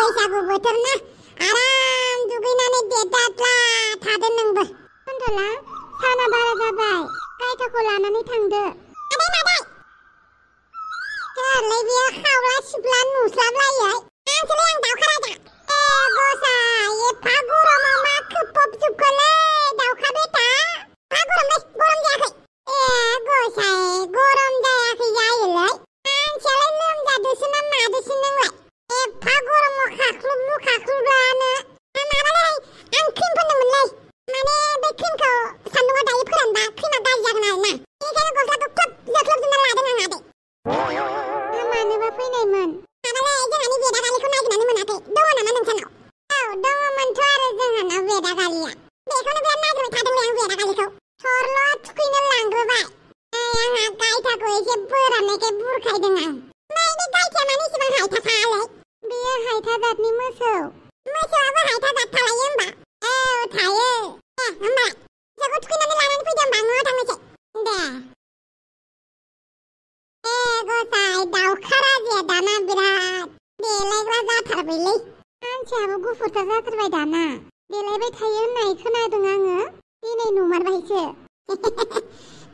बैसागु बोथोर ना आराम दुगैनानै देदाद्ला थादो नोंबो। खन्थला साना बारा जाबाय गायथाखौ लानानै थांदो। आदै मादै सोरलै बियो खावला सिबला नुस्लाबलायै आंसोलै आं दाउखा राजा। गसाय एफा गरमाव मा खोबफबजोबखोलै दाउखा बेटा। मा गरमलै गरम जायाखै। गसाय गरम जायाखै जायोलै मानसियालाय लोमजादोसो ना मादोसो नोंलाय एफा गरमाव खाख्लुबलु खाख्लुबलानो। माबालै आं क्रिम फोनदोंमोनलै माने बे क्रिमखौ सान्दुङाव दायो फोरानबा क्रिमा गाज्रि जागोन आरोना बेनिखायनो गस्लाखौ ख्लोब जोख्लोबजोबना लादों आं आदै। मानोबा फैनायमोन? माबालै जोंहानि बेदागालिखौ नागिरनानै मोनाखै दङ नामा नोंसानाव? औ दङमोनथ' आरो जोंहानाव बेदागालिया बेखौनो बिराद नागिरबाय थादोंलै आं बेदागालिखौ। थरल' थुखैनो लांग्रोबाय आंहा गायथाखौ एसे बोराबनायखाय बुरखायदों आं। ओमफ्राय बे गायथाया मानो इसेबां हायथाथालै? बेयो हायथा जातनि मोसौ। मोसौआबो हायथा जात थालायो होमबा? औ थायो। होमबा जोंखौ थुखैनानै लानानै फैदो होमबा न'आव थांनोसै। दे गसाय दाउखा राजाया दाना बिराद देलायग्रा जाथारबायलै। मानसियाबो गुफुरथार जाथारबाय दाना देलायबाय थायो होननाय खोनादों आङो दिनै नुमारबायसो।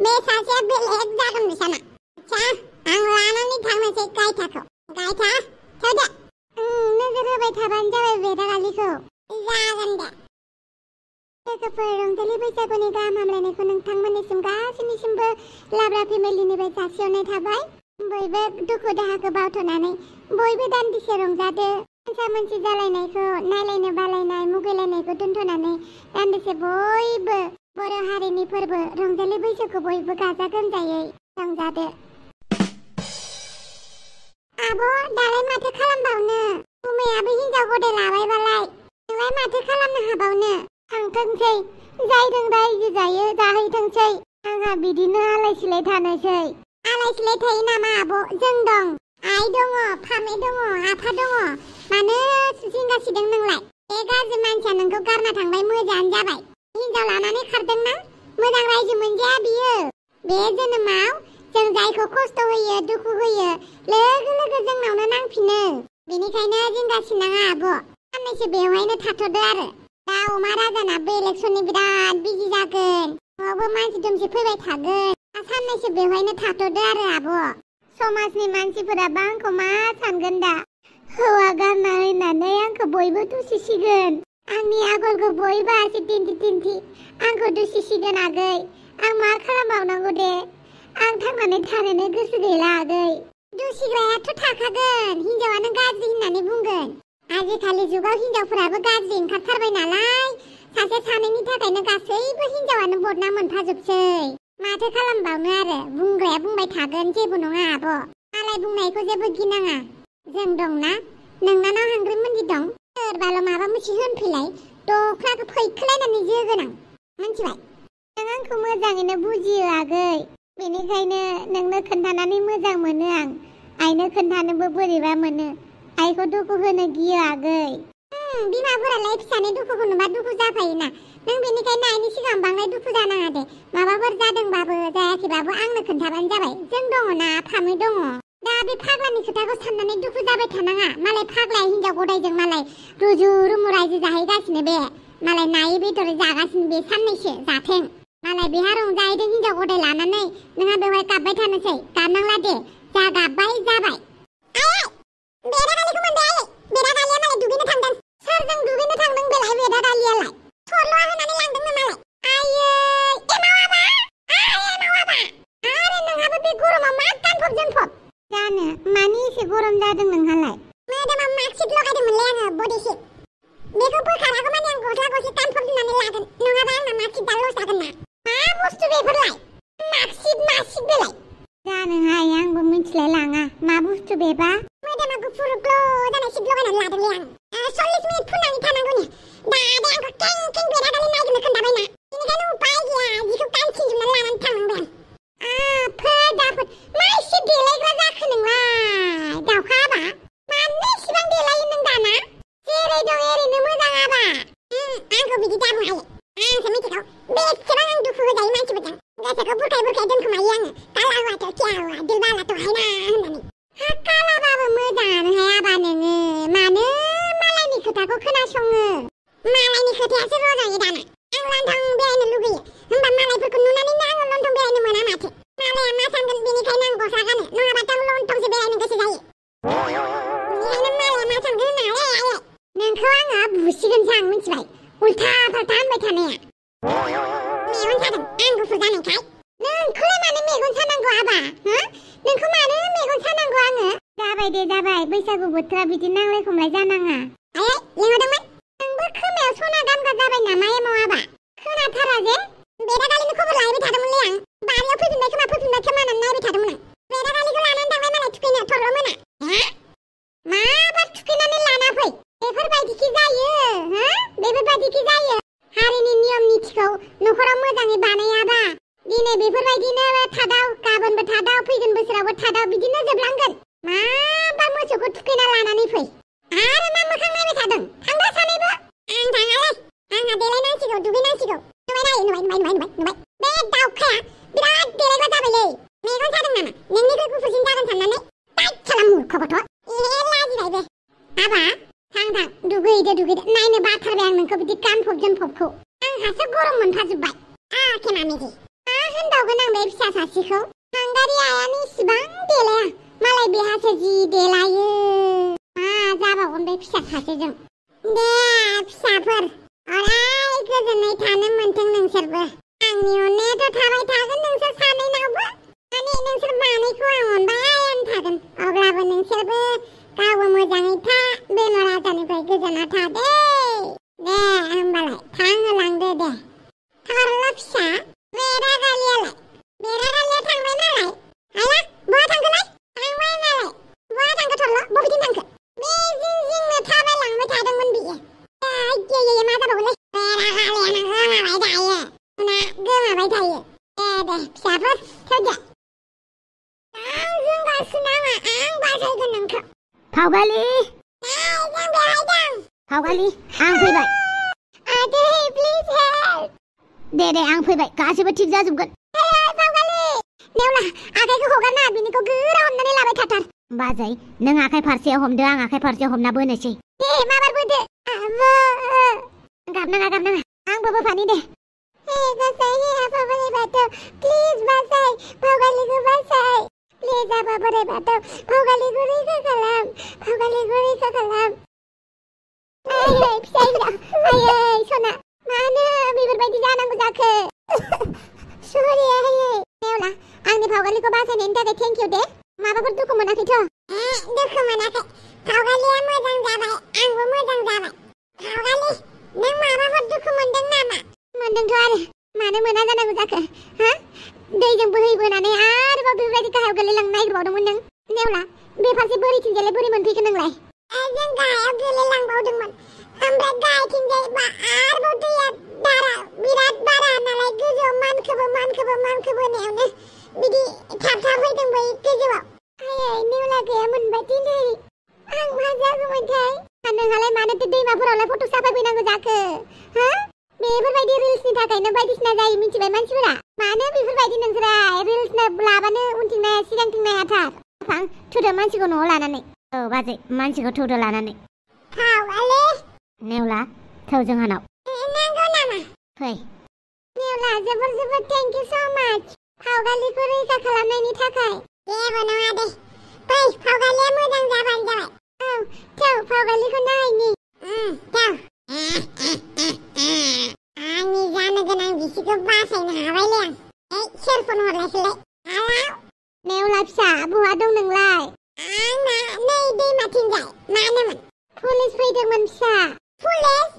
बे सासेया बेलेग जागोन बिसाना। आच्छा आं लानानै थांनोसै गायथाखौ। गायथा थौदो। नोजोर होबाय थाबानो जाबाय बेदागालिखौ। जागोन दे। लोगोफोर रंजालि बैसागुनि गाहाम हामलायनायखौ नोंथांमोननिसिम गासैनिसिमबो लाब्रा फेमिलिनिफ्राय जासिहरनाय थाबाय। बयबो दुखु दाहाखौ बावथ'नानै बयबो दान्दिसे रंजादो। मोनसा मोनसि जालायनायखौ नायलायनो बालायनाय मुगैलायनायखौ दोनथ'नानै दान्दिसे बयबो बर' हारिनि फोरबो रंजालि बैसागुखौ बयबो गाजा गोमजायै रंजादो। आब' दालाय माथो खालामबावनो? गुमैयाबो हिनजाव गदाय लाबायबालाय नोंलाय माथो खालामनो हाबावनो? थांथोंसै जायजों रायजो जायो जाहैथोंसै। आंहा बिदिनो आलाय सिलाय थानोसै। आलाय सिलाय थायो नामा आब'? जों दं, आइ दङ, फामे दङ, आफा दङ। मानो जिंगा सिदों नोंलाय? बे गाज्रि मानसिया नोंखौ गारना थांबाय मोजाङानो जाबाय। हिनजाव लानानै खारदोंना मोजां रायजो मोनजाया बियो। बे जोनोमाव जों जायखौ खस्थ' होयो दुखु होयो लोगो लोगो जोंनावनो नांफिनो। बेनिखायनो जिंगा सिनाङा आब'। साननैसो बेवहायनो थाथ'दो आरो। दा अमा राजानाबो इलेक्सननि बिराद बिजि जागोन। न'आवबो मानसि दुमसि फैबाय थागोन। साननैसो बेवहायनो थाथ'दो आरो आब'। समाजनि मानसिफोराबा आंखौ मा सानगोन दा? हौवा गारना होनानै आंखौ बयबो दुसिसिगोन। आंनि आगलखौ बयबो आसि दिन्थि दिन्थि आंखौ दुसिसिगोन आगै। आं मा खालामबावनांगौ दे? आं थांनानै थानोनो गोसो गैला आगै। दुसिग्रायाथ' थाखागोन हिनजावानो गाज्रि होननानै बुंगोन। आजिखालि जुगाव हिनजावफोराबो गाज्रि ओंखारथारबाय नालाय सासे सानैनि थाखायनो गासैबो हिनजावानो बदनाम मोनफाजोबसै। माथो खालामबावनो आरो बुंग्राया बुंबाय थागोन जेबो नङा आब'। मालाय बुंनायखौ जेबो गिनाङा। जों दंना नोंनानाव हांग्रि मुन्जि दं। सोरबाल' माबा मोनसे होनफैलाय दख्लाखौ फैखोलायनानै जोगोन आं मिन्थिबाय। नों आंखौ मोजाङैनो बुजियो आगै। बेनिखायनो नोंनो खोन्थानानै मोजां मोनो आं। आइनो खोन्थानोबो बोरैबा मोनो। आइखौ दुखु होनो गियो आगै। बिमाफोरालाय फिसानि दुखुखौ नुबा दुखु जाफायोना। नों बेनिखायनो आइनि सिगां बांद्राय दुखु जानाङा दे। माबाफोर जादोंबाबो जायाखैबाबो आंनो खोन्थाबानो जाबाय। जों दङ ना फामै दङ। दा बे फाग्लानि खोथाखौ साननानै दुखु जाबाय थानाङा। मालाय फाग्लाया हिनजाव गदायजों मालाय रुजु रुमु रायजो जाहैगासिनो बे। मालाय नायै बेदरै जागासिनो बे साननैसो जाथों। मालाय बेहा रंजाहैदों हिनजाव गदाय लानानै। नोंहा बेवहाय गाबबाय थानोसै। गाबनांला दे जा गाबबाय जाबाय। बेदागालिखौ मोनबाय आयै। बेदागालिया मालाय दुगैनो थांदों। सोरजों दुगैनो थांदों बेलाय बेदागालियालाय? थरल'आ होनानै लांदोंनो मालाय। आयै एमावाबा एमावाबा आरो नोंहाबो बे गरमाव मा गानफब जोमफब? जानो मानि एसे गरम जादों नोंहालाय? मोदोमाव मार्कशीट लगायदोंमोनलै आङो बडिशीट। बेखौ बोखारागौमानि आं गस्ला गस्ला गानफब जोमनानै लागोन नङाबा आंना मार्कशीटआ लस जागोन ना। मा बुस्थु बेफोरलाय? मार्कशीट बेलाय? जानोहाय आंबो मिथिलाय लाङा मा बुस्थु बेबा। मोदोमा गुफुर ग्ल' जानाय शीट लगायनानै लादोंलै आं। 40 मिनिट फुननानै थानांगौनो। दादे आंखौ कें कें बेदागालि नायगिरनो खोन्थाबायना। बेनिखायनो उपाय गैया जिखौ गानसिनजोबनानै लानानै थांनांबाय आं। आफोद मा एसे देलायग्रा जाखो नोंलाय दाउखा आबा? मानो इसिबां देलायो नों दाना? जेरै दं एरैनो मोजां आबा। आंखौ बिदि दाबुं आयै। आंसो मिथिगौ बेसेबां आं दुखु होजायो मानसिफोरजों। गोसोखौ बुरखाय बुरखाय दोनखोमायो आङो। काला हुआ तो क्या हुआ दिल वाला तो है ना होननानै। हा कालाबाबो मोजाङानोहाय आबा नोङो। मानो खोनासङो मालायनि खोथायासो रजायो दाना आं लन्थं बेरायनो लुगैयो होमबा मालायफोरखौ नुनानैनो आङो लन्थं बेरायनो मोना माथो मालाया मा सानगोन बेनिखायनो आं गस्ला गानो नङाबाथ' आं लन्थंसो बेरायनो गोसो जायो बेनिखायनो मालाया मा सानगोन होननानै आयै नोंखौ आङो बुसिगोनसो आं मिथिबाय उल्था फाल्था होनबाय थानाया मेगन सादों आं गुफुर जानायखाय नोंखौलाय मानो मेगन सानांगौ आबा हो नोंखौ मानो मेगन सानांगौ आङो जाबाय दे जाबाय बैसागु बोथोरा बिदि नांलाय खमलाय जानाङा आयै लिंहरदोंमोन नोंबो खोमायाव सना गानग्रा जाबाय नामा एमाव आबा खोनाथारा जे बेदागालिनि खबर लाहैबाय थादोंमोनलै आं बारियाव फैफिनबाय खोमा होननानै नायबाय थादोंमोन आं बेदागालिखौ लानानै थांबाय मालाय थुखैनो थरल' मोना माबा थुखैनानै लाना फै बेफोरबायदिखि जायो हो बेफोरबायदिखि जायो हारिनि नियम निथिखौ नखराव मोजाङै बानायाबा दिनै बेफोरबायदिनो थादाव गाबोनबो थादाव फैगोन बोसोरावबो थादाव बिदिनो जोबलांगोन माबा मोसौखौ थुखैना लानानै फै आरो मा मोखां नायबाय थादों थांबा सानैबो आं थाङालै आंहा देलायनांसिगौ दुगैनांसिगौ नुबाय बे दाउखाया बिराद देलायग्रा जाबायलै मेगन सादों नामा नोंनिख्रुइ गुफुरसिन जागोन साननानै टाइट खालाम मूर्ख गथ' लाजिबाय बे आबा थां दुगैदो नायनो बाथारबाय आं नोंखौ बिदि गानफब जोमफबखौ आंहासो गरम मोनफाजोब्बाय आखे मामिजि मा होनबावगोन आं बे फिसा सासेखौ हांगारि आयानो इसिबां देलाया मालाय बेहासो जि देलायो मा जाबावगोन बे फिसा सासेजों दे फिसाफोर अराय गोजोनै थानो मोनथों नोंसोरबो आंनि अननायाथ' थाबाय थागोन नोंसोर सानैनावबो माने नोंसोर मानैखौ आं अनबायानो थागोन अब्लाबो नोंसोरबो गावबो मोजाङै था बेमार आजारनिफ्राय गोजानाव था दे होमबालाय थांहोलांदो दे थारला फिसा बेरागालिया थांबाय नालाय आया बहा थांखोलाय थांबाय नालाय बहा थांखो थरल' बबेथिं थांखो बे जिंनो थाबायलांबाय थादोंमोन बियो आइयै मा जाबावगोनलै बेरागालियानो गोमाबाय थायो ना गोमाबाय थायो दे फिसाफोर थौदो आं जोंगासिनो नामा आं बासायगोन नोंखौ फावगालि जों बेहाय दं फावगालि आं फैबाय आदै प्लिज हेल्प दे आं फैबाय गासिबो थिग जाजोबगोन फावगालि नेवला आखाइखौ हगारना बिनिखौ गोरा हमनानै लाबाय थाथार बाजै नों आखाइ फारसेयाव हमदो आं आखाइ फारसेयाव हमना बोनोसै दे माबार बोदो गाबनाङा आंबो बोफानि दे हे गसाइ हे आफा बोराइ बाथौ प्लिज बासाय फावगालिखौ बासाय प्लिज आफा बोराइ बाथौ फावगालिखौ रैखा खालाम आयै फिसाइफ्रा आयै सना मानो बेफोरबायदि जानांगौ जाखो सरि आयै नेवला आंनि फावगालिखौ बासायनायनि थाखाय थेंक इउ दे माबाफोर दुखु मोनाखैथ' दुखु मोनाखै फावगालिया मोजां जाबाय आंबो मोजां जाबाय फावगालि नों माबाफोर दुखु मोनदों नामा मोनदोंथ' आरो मानो मोना जानांगौ जाखो हा दैजों बोहैबोनानै आरोबाव बेबायदि गाहायाव गोलैलांनो नागिरबावदोंमोन नों नेवला बे फारसे बोरैथिंजायलाय बोरै मोनफैखो नोंलाय जों गाहायाव गोलैलांबावदोंमोन ओमफ्राय गाहायथिंजायबा आरोबाव दैया बिराद बारा नालाय गोजौआव मानखोबोनायावनो बिदि थाब फैदों बै गोजौआव आयै नेवला गैयामोनबा दिनै आं मा जागौमोनथाय नोंहालाय मानोथो दैमाफोरावलाय फट' साफायफैनांगौ जाखो हा बेफोरबायदि रिल्सनि थाखायनो बायदिसिना जायो मिथिबाय मानसिफोरा मानो बेफोरबायदि नोंसोराय रिल्स लाबानो उनथिं नाया सिगांथिं नायाथार फां थुदो मानसिखौ न'आव लानानै औ बाजै मानसिखौ थुदो लानानै फावगालि नेवला थौ जोंहानाव नांगौ नामा फै नेवला जोबोर थेंक इउ स' माच फावगालिखौ रैखा खालामनायनि थाखाय जेबो नङा दे फै फावगालिया मोजां जाबानो जाबाय औ थौ फावगालिखौ नायनि थौ आंनि जानो गोनां बिसिखौ बासायनो हाबायलै आं सोर फन हरलायखोलाय हेलौ नेवला फिसा बहा दं नोंलाय आंना नै दैमाथिंजाय मानोमोन पुलिस फैदोंमोन फिसा पुलिस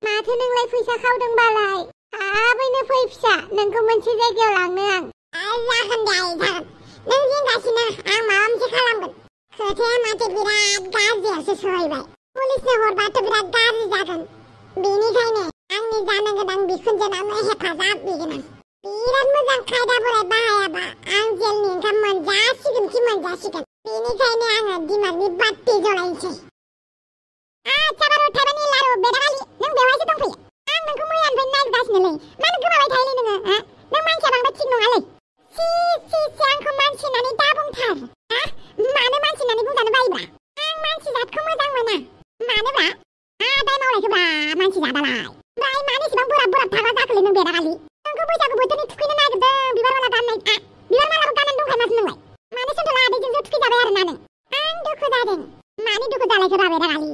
माथो नोंलाय फैसा खावदोंबालाय थाबैनो फै फिसा नोंखौ मोनसे जायगायाव लांनो आं जागोन दे आइ जागोन नों जिंगासिनो आं माबा मोनसे खालामगोन खोथाया माथो बिराद गाज्रियावसो सहैबाय पुलिसनो हरबाथ' बिराद गाज्रि जागोन बेनिखायनो आंनि जानो गोनां बिखुनजोनावनो हेफाजाब बिगोन आं बिराद मोजां खायदा बोराय बाहायाबा आं जेलनि ओंखाम मोनजासिगोन बेनिखायनो आङो दिमागनि बात्ति जलायनोसै आच्छा बारु थाइबानि लारु बेदागालि नों बेवहायसो दंफैयो आं नोंखौ मैयानिफ्रायनो नागिरगासिनोलै मानो गोमाबाय थायोलै नोङो हा नों मानसिया बांद्राय थिग नङालै सि आंखौ मानसि होननानै दा बुंथार हा मानो मानसि होननानै बुंजानो बायोब्रा आं मानसि जातखौ मोजां मोना मानोबा जाबाय आरो ना नों आं दुखु जादों मानि दुखु जालायखो राबे रागालि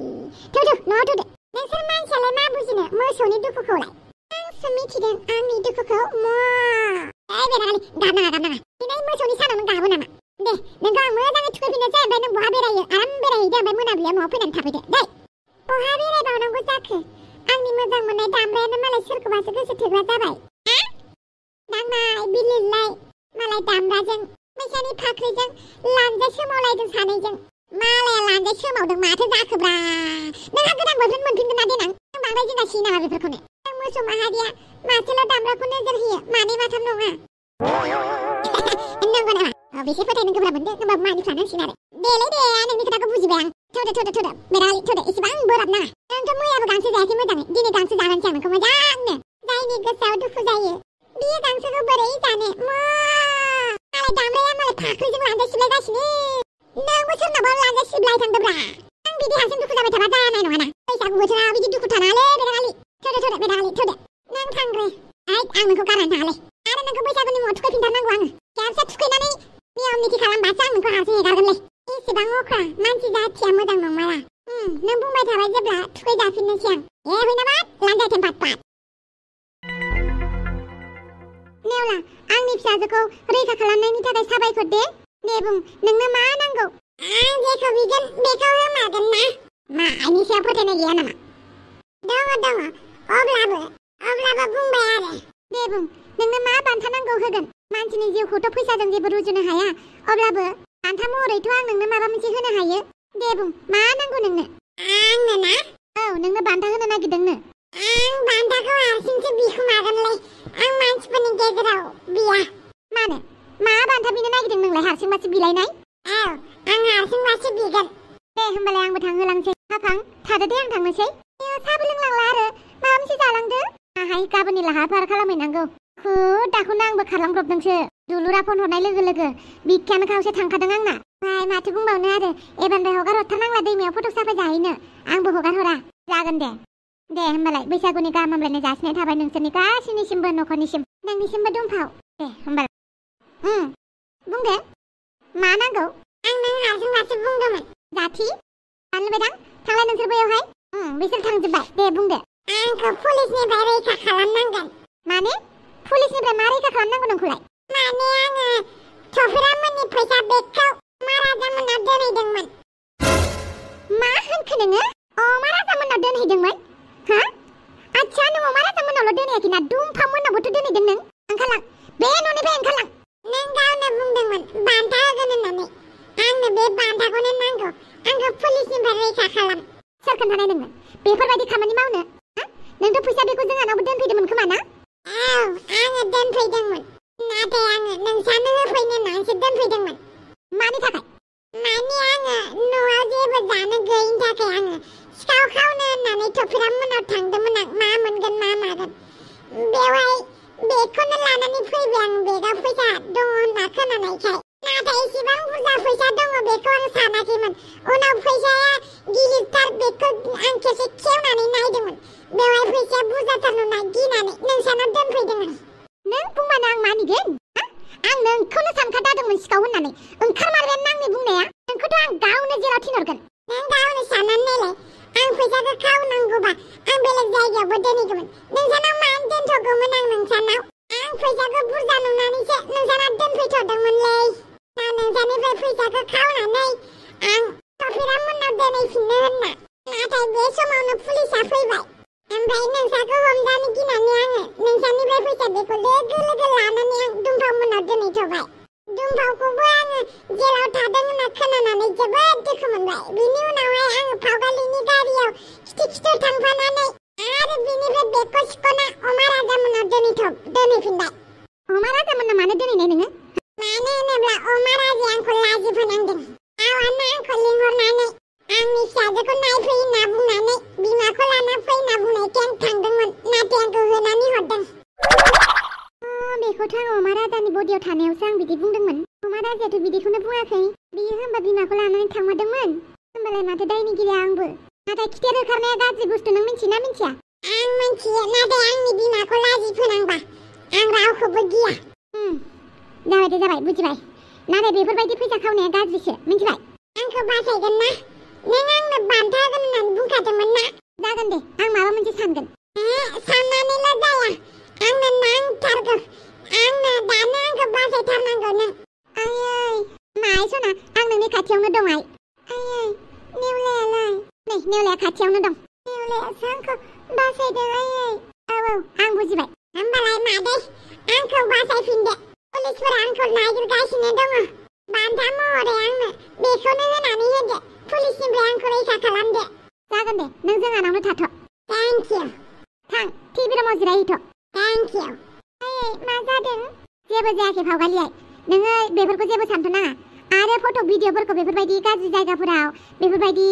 थौदो न'आव थौदो नोंसोर मानसियालाय मा बुजिनो मोसौनि दुखुखौलाय आंसो मिथिदों आंनि दुखुखौ बेरागालि गाबनाङा दिनै मोसौनि सानावनो गाबो नामा दे नोंखौ आं मोजाङै थुखैफिननोसै ओमफ्राय नों बहा बेरायो आराम बेरायहैदो ओमफ्राय मोनाबिलियाव न'आव फैनानै थाफैदो दै बहा बेरायबावनांगौ जाखो आंनि मोजां मोननाय दामब्रायानो मालाय सोरखौबासो गोसो थोग्रा जाबाय दांनाय बिलिरलाय मालाय दामब्राजों मैसानि फाख्रिजों लानजाय सोमावलायदों सानैजों मालाया लानजाय सोमावदों माथो जाखोब्रा नोंहा गोदान बोथोर मोनफिनगोन ना देनां नों बांद्राय जिंगासियो नामा बेफोरखौनो जों मोसौ माहारिया मासेल' दामब्राखौ नोजोर होयो मानै माथाम नङा नंगौ नामा बेसे फोथायनो गोब्राब मोनदों होमबाबो मानिफ्रा नांसिगोन आरो देलै दे नोंनि खोथाखौ बुजिबाय आं थौदो बेरागालि थौदो एसेबां बोराब नाङा नोंथ' मैयाबो गांसो जायाखै मोजाङै दिनै गांसो जाहोनोसै आं नोंखौ मोजांनो जायनि गोसोआव दुखु जायो बियो गांसोखौ बोरै जानो मालाय दामब्राया मालाय फाख्रिजों लानजाय सिबलायगासिनो नोंबो सोरनाबा लानजाय सिबलायथांदोब्रा आं बिदि हारसिं दुखु जाबाय थाबा जानाय नङाना बैसागु बोथोराव बिदि दुखु थानाङालै बेरागालि थौदो बेरागालि थौदो नों थांग्रो आं नोंखौ गारनानै थाङालै आरो नोंखौ बैसागुनि मुङाव थुखैफिनथारनांगौ आङो खेबसे थुखैनानै नियम निथि खालामबासो आं नोंखौ हारसिं हेगारगोनलै एसेबां अख्रा मानसि जाथिया मोजां नंमारा नों बुंबाय थाबाय जेब्ला थुखैजाफिननोसै आं हैनाबाद लानजाय थेमपाट पाट नेवला आंनि फिसाजोखौ रैखा खालामनायनि थाखाय साबायखर दे बुं नोंनो मा नांगौ आं जेखौ बिगोन बेखौ होमारगोन ना मा आंनि सायाव फोथायनाय गैया नामा दङ अब्लाबो बुंबाय आरो दे बुं नोंनो मा बान्था नांगौ होगोन मानसिनि जिउखौथ' फैसाजों जेबो रुजुनो हाया अब्लाबो बान्था महरैथ' आं नोंनो माबा मोनसे होनो हायो दे बुं मा नांगौ नोंनो आंनो ना औ नोंनो बान्था होनो नागिरदोंनो आं बान्थाखौ हारसिंसो बिखुमागोनलै आं मानसिफोरनि गेजेराव बिया मानो मा बान्था बिनो नागिरदों नोंलाय हारसिंबासो बिलायनाय औ आं हारसिंबासो बिगोन दे होमबालाय आंबो थांहोलांसै हाफां थादो दे आं थांनोसै साहाबो लोंलांला आरो माबा मोनसे जालांदो आहाय गाबोननि लाहार फाहार खालामहैनांगौ दाखौनो आंबो खारलांब्रबदोंसो दुलुरा फन हरनाय लोगो लोगो बिखायानो खावसे थांखादों आंना ओमफ्राय माथो बुंबावनो आरो एबारनिफ्राय हगार हरथारनांला दैमायाव फट' साफाय जाहैनो आंबो हगार हरा जागोन दे होमबालाय बैसागुनि गाहाम हामलायनाय जासिनाय थाबाय नोंसोरनि गासैनिसिमबो न'खरनिसिम नोंनिसिमबो दंफाव दे होमबालाय बुं दे मा नांगौ आं नों हारसिंबासो बुंदोंमोन जाथि दानबायदां थांलाय नोंसोर बैयावहाय बिसोर थांजोब्बाय दे बुं दे आंखौ पुलिसनिफ्राय रैखा खालामनांगोन माने पुलिसनिफ्राय मा रैखा खालामनांगौ नोंखौलाय माने आङो थफिरामोननि फैसा बेगखौ महाराजामोननाव दोनहैदोंमोन मा होनखो नोङो महाराजामोननाव दोनहैदोंमोन हा आच्छा नों महाराजामोननावल' दोनहैयाखै ना दुमफामोननावबोथ' दोनहैदों नों ओंखारलां बे न'निफ्राय ओंखारलां नों गावनो बुंदोंमोन बान्था होगोन होननानै आंनो बे बान्थाखौनो नांगौ आंखौ पुलिसनिफ्राय रैखा खालाम सोर खोन्थानाय नोंनो बेफोरबायदि खामानि मावनो नोंथ' फैसा बेखौ जोंहानावबो दोनफैदोंमोन खोमा ना औ आङो दोनफैदोंमोन नाथाय आङो नोंसानो होफैनो होननानैसो दोनफैदोंमोन मानि थाखाय माने आङो न'आव जेबो जानो गैयिनि थाखाय आङो सिखाव खावनो होननानै थफिरामोननाव थांदोंमोन आं मा मोनगोन मा मागोन बेवहाय बेखौनो लानानै फैबाय आं बेगाव फैसा दङ होनना खोनानायखाय नाथाय एसेबां बुरजा फैसा दङ बेखौ आं सानाखैमोन उनाव फैसाया गिलिरथार बेखौ आं खेबसे खेवनानै नायदोंमोन बेवहाय फैसाया बुरजाथार नुना गिनानै नोंसानाव दोनफैदों आं नों बुंबानो आं मानिगोन आं नोंखौनो सानखादादोंमोन सिखाव होननानै ओंखारमारबायानो आंनि बुंनाया नोंखौथ' आं गावनो जेराव थिनहरगोन नों गावनो साननानै नायलाय आं फैसाखौ खावनांगौबा आं बेलेग जायगायावबो दोनहैगौमोन नोंसानाव मानो दोनथ'गौमोन आं नोंसानाव आं फैसाखौ बुरजा नुनानैसो नोंसानाव दोनफैथ'दोंमोनलै दा नोंसानिफ्राय फैसाखौ खावनानै आं थफिरामोननाव दोनहैफिननो होनना नाथाय बे समावनो पुलिसा फैबाय ओमफ्राय नोंसाखौ हमजानो गिनानै आङो नोंसानिफ्राय फैसा बेखौ लोगो लानानै आं दुमफावमोननाव दोनहैथ'बाय दुमफावखौबो आङो जेलाव थादों होनना खोनानानै जोबोद दुखु मोनबाय बिनि उनावहाय आङो फावगालिनि गारियाव खिथु थांफानानै आरो बिनिफ्राय बेगखौ सिख'ना महाराजामोननाव दोनहैफिनबाय महाराजामोननाव मानो दोनहैनाय नोङो मानो होनोब्ला महाराजाया आंखौ लाजि फोनांदों गावआनो आंखौ लिंहरनानै आंनि फिसाजोखौ नायफै होनना बुंनानै बिमाखौ लाना फै होनना बुंनायखाय आं थांदोंमोन नाथाय आंखौ होनानै हरदों बेखौथ' आं महाराजानि बडियाव थानायावसो आं बिदि बुंदोंमोन महाराजायाथ' बिदिखौनो बुङाखै बियो होनबा बिमाखौ लानानै थांमारदोंमोन होनबालाय माथो दायनिगिरिया आंबो नाथाय खिथेर होखारनाया गाज्रि बुस्थु नों मिन्थियोना मिन्थिया आं मिन्थियो नाथाय आंनि बिमाखौ लाजि फोनांबा आं रावखौबो गिया जाबाय दे जाबाय बुजिबाय नाथाय बेफोरबायदि फैसा खावनाया गाज्रिसो मिन्थिबाय आंखौ बासायगोन ना नों आंनो बान्था होगोन होननानै बुंखादोंमोन ना जागोन दे आं माबा मोनसे सानगोन साननानैल' जाया आंनो नांथारगौ आंनो दानो आंखौ बासायथारनांगौ नों आयै माय सना आं नोंनि खाथियावनो दं आइ आयै नेवलायालाय नै नेवलाया खाथियावनो दं नेवलायासो आंखौ बासायदों आयै औ आं बुजिबाय होमबालाय मादै आंखौ बासायफिनदो पुलिसफोरा आंखौ नागिरगासिनो दङ बान्था महरै आंनो बेखौनो होनानै होदो पुलिसनिफ्राय आंखौ रैखा खालामदो जागोन दे नों जोंहानावनो थाथ' थेंक इउ थां टिभि रुमाव जिरायहैथ' थेंक इउ आयै मा जादों जेबो जायाखै फावगालियाय नोङो बेफोरखौ जेबो सानथ' नाङा आरो फट' भिडिअफोरखौ बेफोरबायदि गाज्रि जायगाफोराव बेफोरबायदि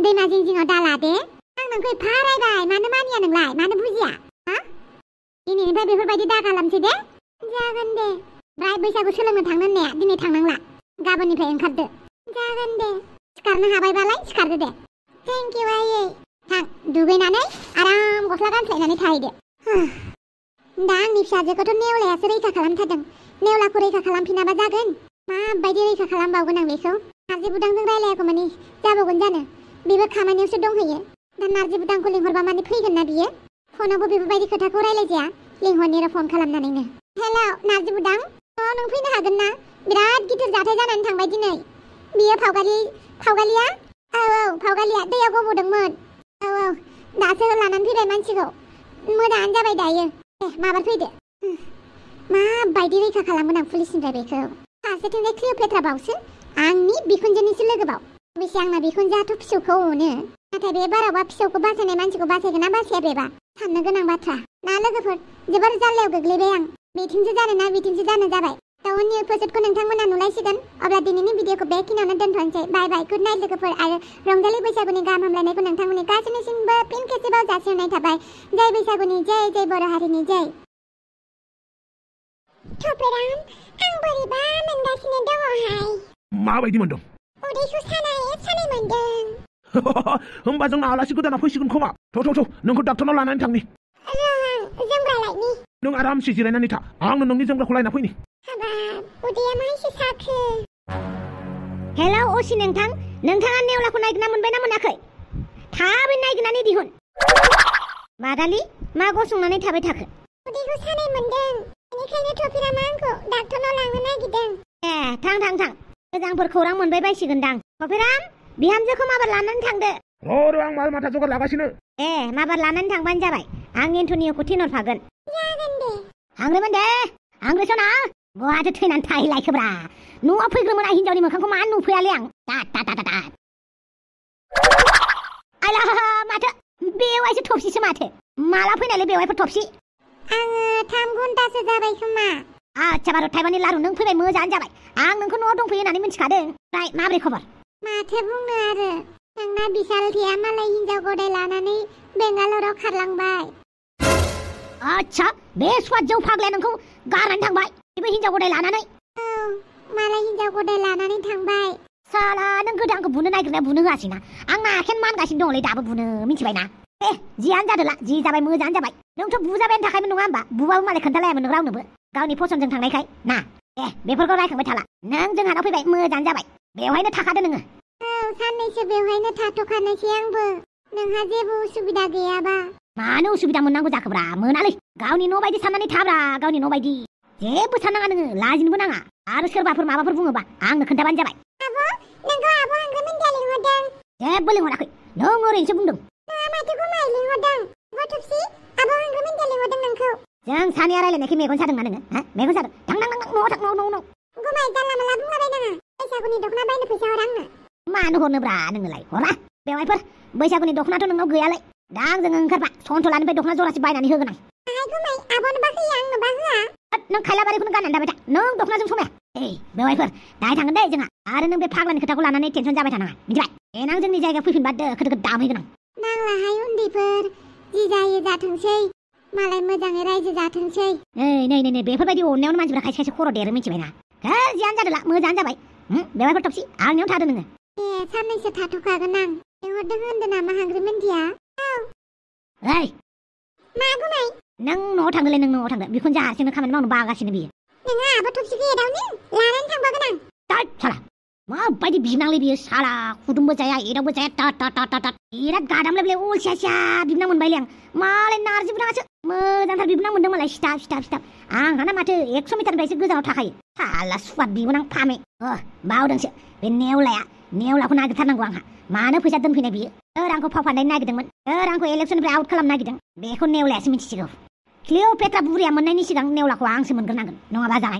दैमा जिं जिङाव दाला दे आं नोंखौ एफा रायबाय मानो मानिया नोंलाय मानो बुजिया हा दिनैनिफ्राय बेफोरबायदि दा खालामसै दे जागोन दे ओमफ्राय बैसागु सोलोंनो थांनो होननाया दिनै थांनांला गाबोननिफ्राय ओंखारदो जागोन दे सिखारनो हाबायबालाय सिखारदो दे थेंक इउ आयै थां दुगैनानै आराम गस्ला गानस्लायनानै थाहैदो दा आंनि फिसाजोखौथ' नेवलायासो रैखा खालामथारदों नेवलाखौ रैखा खालामफिनाबा जागोन माबायदि रैखा खालामबावगोन आं बेखौ नारजि बुदांजों रायलायागौ माने जाबावगोन जानो बेबो खामानियावसो दंहैयो दा नारजि बुदांखौ लिंहरबा माने फैगोन ना बियो फनावबो बेफोरबायदि खोथाखौ रायलायजाया लिंहरनिर' फन खालामनानैनो हेल' नारजि बुदां नों फैनो हागोन ना बिराद गिदिर जाथाय जानानै थांबाय दिनै बियो फावगालिया औ फावगालिया दैयाव गब'दोंमोन औ दासो लानानै फैबाय मानसिखौ मोजाङानो जाबाय दायो दे माबार फैदो माबायदि रैखा खालामगोन आं पुलिसनिफ्राय बेखौ फारसेथिंजाय क्लिअपेट्रा बावसो आंनि बिखुनजोनिसो लोगोबाव अबयसे आंना बिखुनजोआथ' फिसौखौ अनो नाथाय बे बारावबा फिसौखौ बासायनाय मानसिखौ बासायगोन ना बासाया बेबा साननो गोनां बाथ्रा ना लोगोफोर जोबोर जाल्लायाव गोग्लैबाय आं बिथिंसो जानो ना बिथिंसो जानो जाबाय दा उननि एपिसडखौ नोंथांमोना नुलायसिगोन अब्ला दिनैनि भिडिअखौ बेखिनियावनो दोनथ'नोसै बाय बाय गुड नाइट लोगोफोर आरो रंजालि बैसागुनि गाहाम हामलायनायखौ नोंथांमोननि गासैनिसिमबो फिन खेबसेबाव जासिहरनाय थाबाय जय बैसागुनि जय जय बर' हारिनि जय थपेराम आं बोरैबा मोनगासिनो दङहाय माबायदि मोनदों उदैखौ सानाय मोनदों होमबा जोंना आलासि गोदाना फैसिगोन खोमा थ' नोंखौ डाक्टरनाव लानानै थांनि जोमग्रा लायनि नों आरामसे जिरायनानै था आंनो नोंनि जोमग्राखौ लायना फैनि हाबाब उदैया माइसो साखो हेलौ असि नोंथाङा नेवलाखौ नायगिरना मोनबाय ना मोनाखै थाबै नायगिरनानै दिहुन मादालि मा गसंनानै थाबाय थाखो उदैखौ सानाय मोनदों बेनिखायनो थपेरामा आंखौ डाक्टरनाव लांनो नागिरदों ए थां मोजांफोर खौरां मोनबाय बायसिगोनदां थपेराम बिहामजोखौ माबार लानानै थांदो र' आं माल माथा जगार लागासिनो ए माबार लानानै थांबानो जाबाय आं एन्टनिय'खौ थिनहरफागोन जागोन दे आंग्रोमोन दे आंग्रोसना बहाथो थैनानै थाहैलायखोब्रा न'आव फैग्रोमोना हिनजावनि मोखांखौ मा नुफैयालै आं आइला माथो बेवाइसो थबसिसो माथो माला फैनायलै बेवाइफोर थबसि आङो 3 घन्टासो जाबाय खोमा आच्छा बार' थाइबानि लारु नों फैबाय मोजाङानो जाबाय आं नोंखौ न'आव दंफैयो होननानै मिन्थिखादों ओमफ्राय माबोरै खबर माथो बुंनो आरो नोंना बिसालथिया मालाय हिनजाव गदाय लानानै बेंगालराव खारलांबाय आच्छा बे स्वाद जौ फाग्लाया नोंखौ गारनानै थांबाय बेबो हिनजाव गदाय लानानै औ मालाय हिनजाव गदाय लानानै थांबाय साला नों गोदो आंखौ बुनो नागिरनाया बुनो होआसैना आंना आखायानो मानगासिनो दंलै दाबो बुनो मिथिबायना ए जियानो जादोला जि जाबाय मोजाङानो जाबाय नोंथ' बुजाबायानो थाखायमोन नङा होमबा बुबाबो मालाय खोन्थालायामोन नों रावनोबो गावनि फसनजों थांनायखाय ना ए बेफोरखौ रायखांबाय थाला नों जोंहानाव फैबाय मोजाङानो जाबाय बेवहायनो थाखादो नोङो औ साननैसो बेवहायनो थाथ'खानोसै आंबो नोंहा जेबो उसुबिदा गैयाबा मानो उसुबिदा मोननांगौ जाखोब्रा मोनालै गावनि न' बायदि साननानै थाब्रा गावनि न' बायदि जेबो साननाङा नोङो लाजिनोबो नाङा आरो सोरबाफोर माबाफोर बुङोबा आंनो खोन्थाबानो जाबाय आब' नोंखौ आब' आंग्रोमोनदिया लिंहरदों जेबो लिंहराखै नों ओरैनोसो बुंदों नोंहा माथो गुमाय लिंहरदों गथ'फि आब' आंग्रोमोनदिया लिंहरदों नोंखौ जों सानैया रायलायनायखै मेगन सादोंना नोङो मेगन सादों थां न'आव थां न' गुमाय जानला मोनला बुंलाबायनाङा बैसागुनि दख'ना बायनो फैसा हर आंनो मानो हरनोब्रा नोङोलाय हरा बेवहायफोर बैसागुनि दख'नाथ' नोंनाव गैयालै दा आंजों ओंखारबा सन्थ'लानिफ्राय दख'ना जरासे बायनानै होगोन आं गुमाय आब'नो बाहोयो आंनो बाहोआ नों खायलाबारिखौनो गाननानै थाबाय था नों दख'नाजों समाया ओइ बेवहायफोर दाहाय थांगोन दे जोंहा आरो नों बे फाग्लानि खोथाखौ लानानै टेनसन जाबाय थानाङा मिथिबाय देनां जोंनि जायगायाव फैफिनबा दोखो दामहैगोन आं नांलाहाय उन्दैफोर जि जायो जाथोंसै मालाय मोजाङै रायजो जाथोंसै नै बेफोरबायदि अननायावनो मानसिफोरा खायसे खायसे खर' देरो मिथिबायना जियानो जादोला मोजाङानो जाबाय बेवहायफोर थबसि आंनियाव थादो नोङो ए साननैसो थाथ'खागोन आं लिंहरदों होनदों नामा हांग्रिमोनदिया ओइ मा गुमाय नों न'आव थांदोलै नों न'आव थांदो बिखुनजो हारसिंनो खामानि मावनो बागासिनो बियो नोंहा आब' थबसिखौ एदावनो लानानै थांफागोन आं तात साला माबायदि बिनांलै बियो साला खुदुंबो जाया एदावबो जाया तात बिराद गादामलाय बेलाय अलसिया बिबनां मोनबायलै आं मालाय नारजि बुनाङासो मोजांथार बिबनां मोनदों मालाय सिथाब आंहाना माथो 100 मिटारनिफ्रायसो गोजानाव थाखायो साला सुवाद बिबोनां फामे बावदोंसो बे नेवलाखौ नागिरथारनांगौ आंहा मानो फैसा दोनफैनाय बियो आंखौ फाव फान्दायनो नागिरदोंमोन आंखौ इलेक्सननिफ्राय आउट खालामनो नागिरदों बेखौ नेवलायासो मिथिसिगौ क्लिअपेट्रा बुरिया मोननायनि सिगां नेवलाखौ आंसो मोनग्रोनांगोन नङाबा जानाय